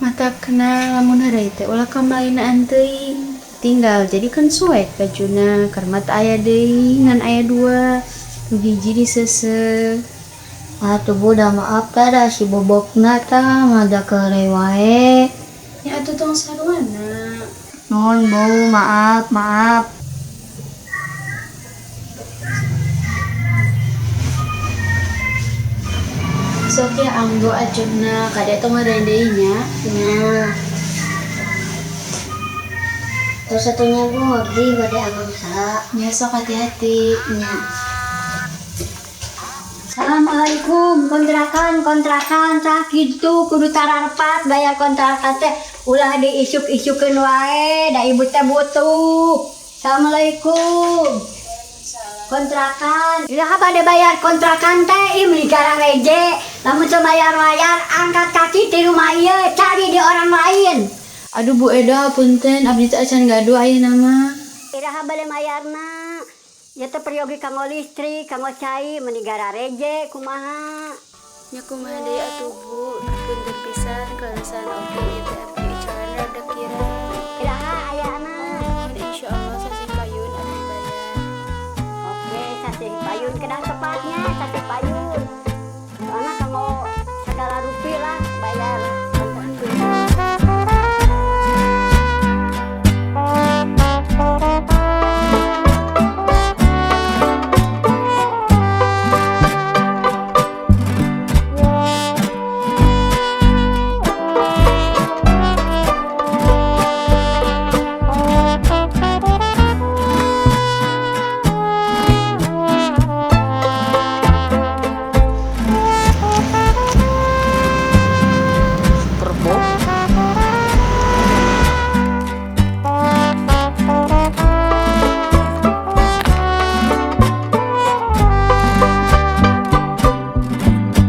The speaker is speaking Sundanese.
Matakna lamun heureuy teh ulah kamalinaan teuing. Tinggal jadi kan suek bajuna karena teu aya deui ngan aya dua. Nu hiji diseuseuh. Atuh, Bu, da maaf tah, da si bobokna tah ngajak heureuy wae. Ya atuh tong saruana. Nuhun, Bu, maaf, maaf. Sok ya anggo acurna kade tong heureuy deui nya. Nya. Terus satunya, Bu, abdi bade angangsa. Nya sok hati-hati. Nya. Assalamualaikum, kontrakan, kontrakan, tah kitu kudu tarapat bayar kontrakan teh, ulah diisuk-isukeun wae, da ibu teh butuh. Assalamualaikum. Kontrakan, iraha bade bayar kontrakan teh, ih meuli garareje, lamun teu bayar-bayar angkat kaki ti rumah ieu, cari di orang lain. Aduh, Bu Eda, punten, abdi teh acan gaduh ayeuna mah. Iraha bade mayarna? Ya teh peryogi kanggo listrik, kanggo cai, meuni garareje kumaha? Nya kumaha deui atuh, Bu, punten pisan kaleresan oge ieu teh abdi icalan rada kieu.